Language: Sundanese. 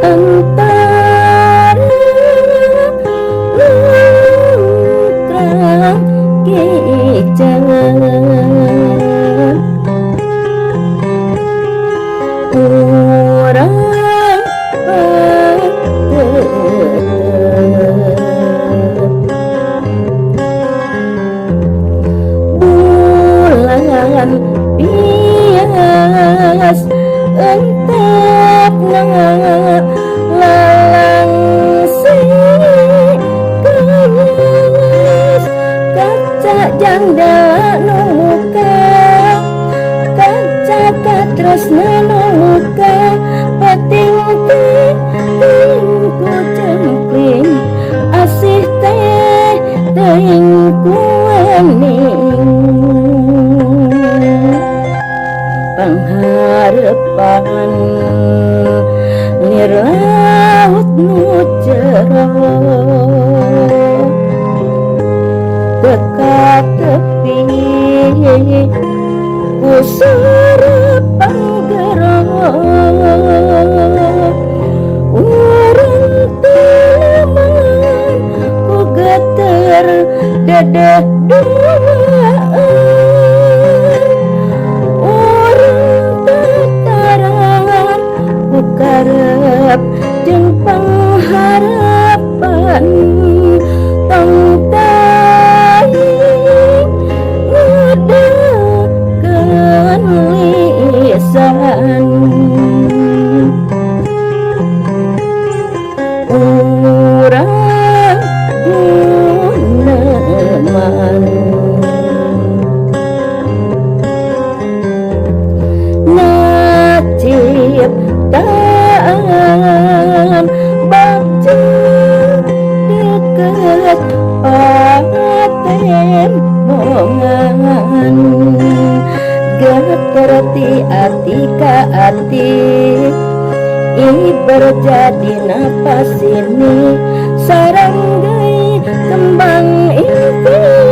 Antara lungkrang kijang, urang patetep, bulan bias entepna lalangsi kenyis, kaca janda nu muka, kaca katresna nu muka pating teuing ku cengkling, asih teh teuing ku wening, pangharepan lir laut nu jero teka tepi ku serepan gero, urang teuleman ku geter dedeh duaan, urang tataran ku karep jeung pangharapan, tong teuing ngedekeun lisan, urang guneman naciptaan bagja deket patembongan, geter ti ati ka ati iber jadi napas ini saranggai kembang inti.